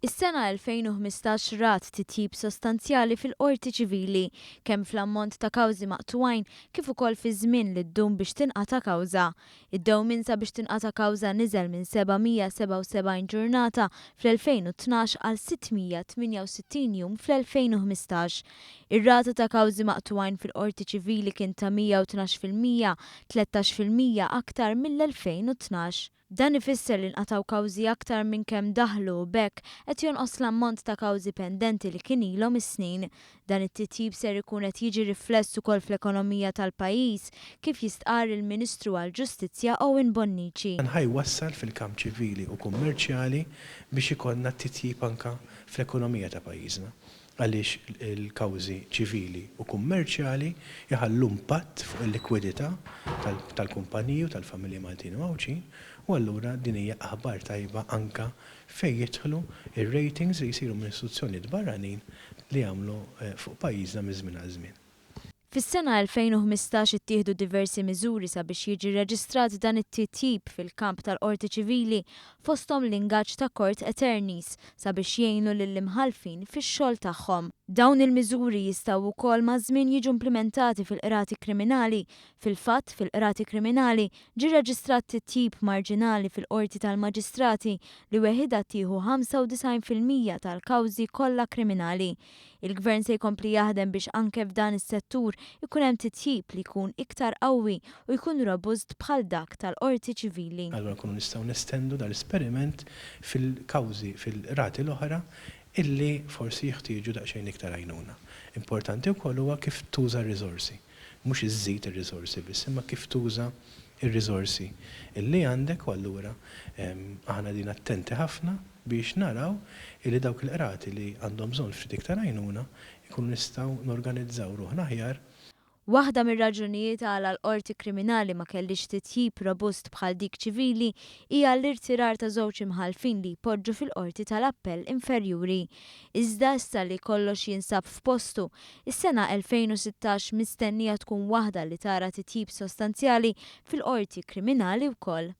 Is-sena 2015 rat titjib sostanzjali fil-Qorti Ċivili, kemm fl-ammont ta' kawżi maqtugħin kif ukoll fiż-żmien li ddum biex tinqata' kawża. Id-dewmien sabiex tinqata' kawża niżel minn 777 ġurnata fl-2012 għal 668 jum fl-2015. Ir-rata ta' kawżi maqtugħin fil-Qorti Ċivili kien ta' 112%, 13% aktar mill-2012. Dan ifisser li nqatgħu kawżi aktar minn kemm daħlu u b'hekk qed jonqos l-ammont ta' kawżi pendenti li kien ilhom is-snin. Dan it-titjib ser ikun qed jiġi rifless ukoll fl-ekonomija tal-pajjiż, kif jistqarr il-Ministru għall-Ġustizzja Owen Bonnici. Dan ħa jwassal fil-kamp ċivili u kummerċjali biex ikollna titjib anke fl-ekonomija ta' pajjiżna. għaliex il-kawżi ċivili u kummerċjali jħallu impatt fuq il-likwidità tal-kumpaniji u tal-familji Maltin u Għawdxin u allura din hija aħbar tajba anke fejn jidħlu r-ratings li jsiru minn istituzzjonijiet barranin li jagħmlu fuq pajjiżna minn żmien għal żmien. Fis-sena 2015 ittieħdu diversi miżuri sabiex jiġi rreġistrat dan it-titjib fil-kamp tal-Qorti Ċivili fosthom l-ingaġġ ta' court attorneys sabiex jgħinu lill-imħallfin fix-xogħol tagħhom. Dawn il-miżuri jistgħu wkoll maż-żmien jiġu implimentati fil-qrati kriminali. Fil-fatt, fil-qrati kriminali ġie rreġistrat titjib marġinali fil-Qorti tal-Maġistrati li weħidha tieħu 95% tal-kawżi kollha kriminali. Il-Gvern se jkompli jaħdem biex anke f'dan is-settur ikun hemm titjib li jkun iktar qawwi u jkun robust bħal dak tal-Qorti Ċivili. Allura nkunu nistgħu nestendu dal-esperiment fil-kawżi fil-qrati l-oħra illi forsi jeħtieġu daqsxejn iktar għajnuna. Importanti wkoll huwa kif tuża r-riżorsi. Mhux iżżid ir-riżorsi biss imma kif tuża r-riżorsi illi għandek u allura aħna qegħdin attenti ħafna biex naraw illi dawk il-qrati li għandhom bżonn ftit iktar għajnuna jkunu nistgħu norganizzaw ruħna aħjar. Waħda mir-raġunijiet għala l-Qorti Kriminali ma kellhiex titjib robust bħal dik ċivili hija l-irtirar ta' żewġ imħallfin li jpoġġu fil-Qorti tal-Appell Inferjuri. Iżda issa li kollox jinsab f'postu, is-sena 2016 mistennija tkun waħda li tara titjib sostanzjali fil-Qorti Kriminali wkoll.